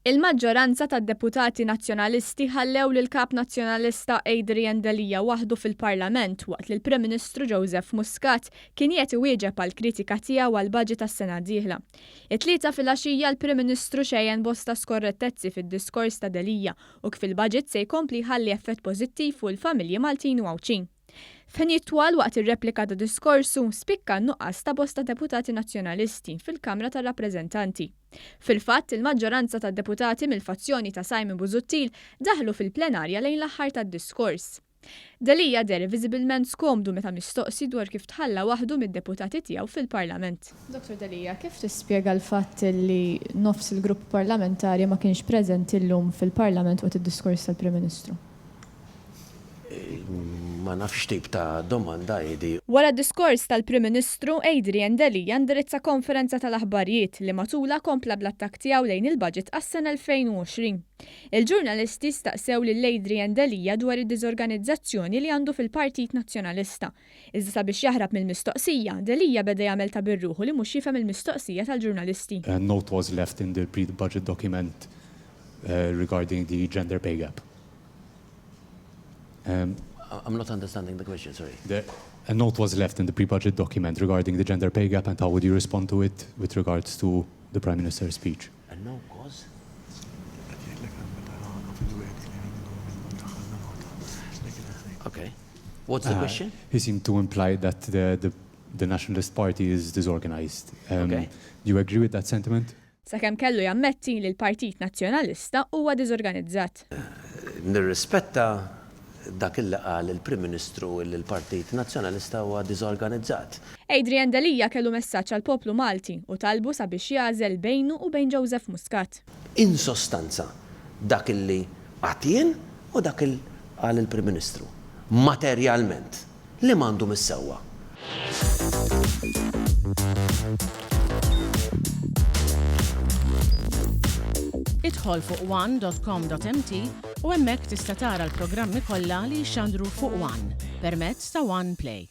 Il-maġġoranza tad-deputati Nazzjonalisti ħallew lill-Kap Nazzjonalista Adrian Delia waħdu fil-Parlament waqt li l-Prim Ministru Joseph Muscat kien qiegħed iwieġeb għall-kritika tiegħu għall-budget għas-sena d-dieħla. It-Tlieta filgħaxija l-Prim Ministru xejjen bosta skorrettezzi fid-diskors ta' Delia u kif il-budget se jkompli jħalli effett pożittiv fuq il-familji Maltin u Għawdxin. F'ħinijiet twal waqt ir-replika ta' diskorsu, spikka n-nuqqas ta' bosta deputati Nazzjonalisti fil-Kamra tar-Rappreżentanti. Fil-fatt, il-maġġoranza tad-deputati mill-fazzjoni ta' Simon Busuttil daħlu fil-plenarja lejn l-aħħar tad-diskors. Delia deher viżibilment skomdu meta mistoqsi dwar kif tħalla waħdu mid-deputati tiegħu fil-Parlament. Dottor Delia, kif tispjega l-fatt li nofs il-grupp parlamentari ma kienx preżenti llum fil-Parlament waqt id-diskors tal-Prim Ministru? Ma nafx x'tip ta' domanda hi di. Wara d-diskors tal-Prim Ministru, Adrian Delia indirizza konferenza tal-aħbarijiet li matulha kompla bl-attakk tiegħu lejn il-budget għas-sena 2020. Il-ġurnalisti staqsew lil Adrian Delia dwar id-diżorganizzazzjoni li għandu fil-Partit Nazzjonalista. Iżda sabiex jaħrab mill-mistoqsija, Delia beda jagħmel ta' bir-ruħu li mhux jifhem il-mistoqsija tal-ġurnalisti. A note was left in the pre-budget document regarding the gender pay gap. Um, I'm not understanding the question, sorry. The, a note was left in the pre-budget document regarding the gender pay gap and how would you respond to it with regards to the Prime Minister's speech? A note was? Okay. What's the uh, question? He seemed to imply that the, the, the Nationalist Party is disorganized. Um, okay. Do you agree with that sentiment? Sakemm kellu jammetti li l-Partit Nazzjonalista huwa diżorganizzat. Nirrispetta dak illi qal il-Prim Ministru illi l-Partit Nazzjonalista huwa diżorganizzat. Adrian Delia kellu messaġġ għall-poplu Malti u talbu sabiex jagħżel bejnu u bejn Joseph Muscat. In sostanza dak illi għedt jien u dak il qal il-Prim Ministru. Materjalment. Li m'għandu mis-sewwa. Idħol fuq one dot com dot mt u hemmhekk tista' tara l-programmi kollha li jixxandru fuq one permezz ta' One Play.